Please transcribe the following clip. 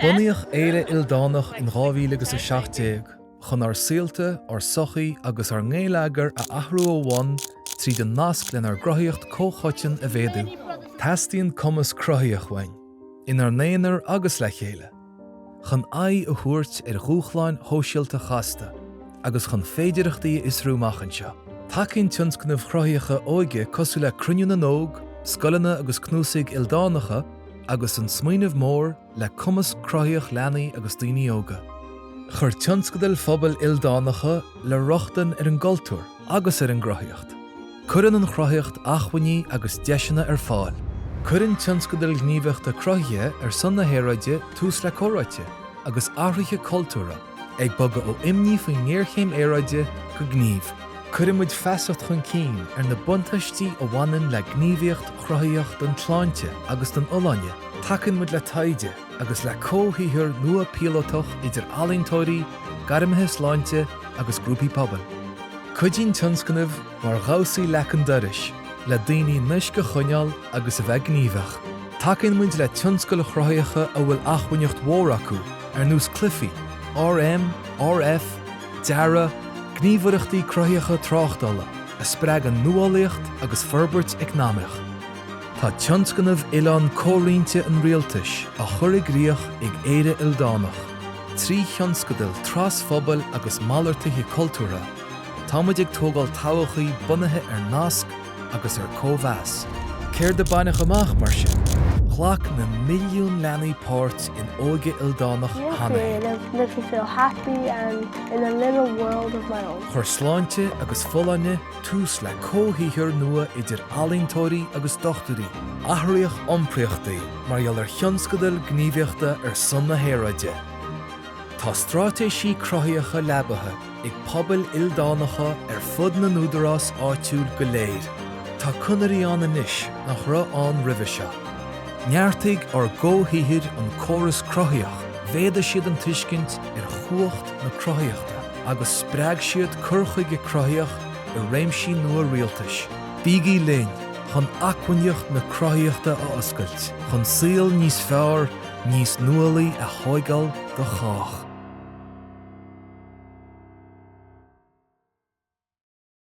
Bunaíodh Éire Ildánach in 2017 chun ár saolta, ár sochaí agus ár ngeilleagar a athrú ó bhun tríd an nasc lenár gcruthaíocht comhchoiteann a mhéadú. Teastaíonn cumas cruthaitheach uainn, inár n-aonar agus le chéile. chun aghaidh a thabhairt ar dhúshláin shóisialta chasta agus chun féidearthachtaí a fhiosrú amach anseo. Tacaíonn tionscnaimh chruthaitheacha óige cosúil le Cruinniú na nÓg, Scoileanna agus Cnuasaigh Ildánacha agus An Smaoineamh Mór le cumas cruthaitheach leanaí agus daoine óga. Chuir tionscadail phobail ildánacha le rochtain ar an gcultúr agus ar an gcruthaíocht. Cuireann an chruthaíocht acmhainní agus deiseanna ar fáil. Cuireann tionscadail ghníomhaíochta cruthaithe ar son na haeráide tús le comhráite agus athruithe cultúrtha, ag bogadh ó imní faoin ngéarchéim aeráide go gníomh. Cuireann muid feasacht chun cinn ar na buntáistí a bhaineann le gníomhaíocht chruthaitheach don tsláinte agus don fholláine. Tacaíonn muid le taighde agus le comhshaothar nua píolótach idir ealaíontóirí, gairmithe sláinte agus grúpaí pobail. Cuidíonn tionscnaimh mar Dhamhsaí Leac an Dorais le daoine naisc a choinneáil agus a bheith gníomhach. Tacaíonn muid le tionscail chruthaitheacha a bhfuil acmhainneacht mhór acu, ar nós cluichí, RM, RF, dearadh, gníomhaireachtaí cruthaitheacha tráchtála, a spreagann nuálaíocht agus forbairt eacnamaíoch. Tá tionscnamh Oileán Comhroinnte an Rialtais á chur i gcrích ag Éire Ildánach. Trí thionscadail trasphobail agus malartuithe cultúrtha, tá muid ag tógáil todhchaí bunaithe ar nasc agus ar cóimheas. Céard a baineadh amach, mar sin? Ghlac na milliúin leanaí páirt in Óige Ildánach cheana féin. Chuir Sláinte agus Folláine tús le comhshaothar nua idir ealaíontóirí agus dochtúirí. Athraíodh iompraíochtaí mar gheall ar thionscadail gníomhaíochta ar son na haeráide. Tá straitéisí cruthaitheacha leabaithe ag pobail ildánacha ar fud na n-údarás áitiúil go léir. Tá conairí ann anois nach raibh ann roimhe seo. Neartaigh ár gcomhshaothair an córas cruthaitheach, mhéadaigh siad an tuiscint ar chumhacht na cruthaitheachta agus spreag siad cur chuige cruthaitheach i réimsí nua rialtais. Bígí linn chun acmhainneacht na cruthaitheachta a oscailt, chun saol níos fearr, níos nuálaí a thóigeáil do chách.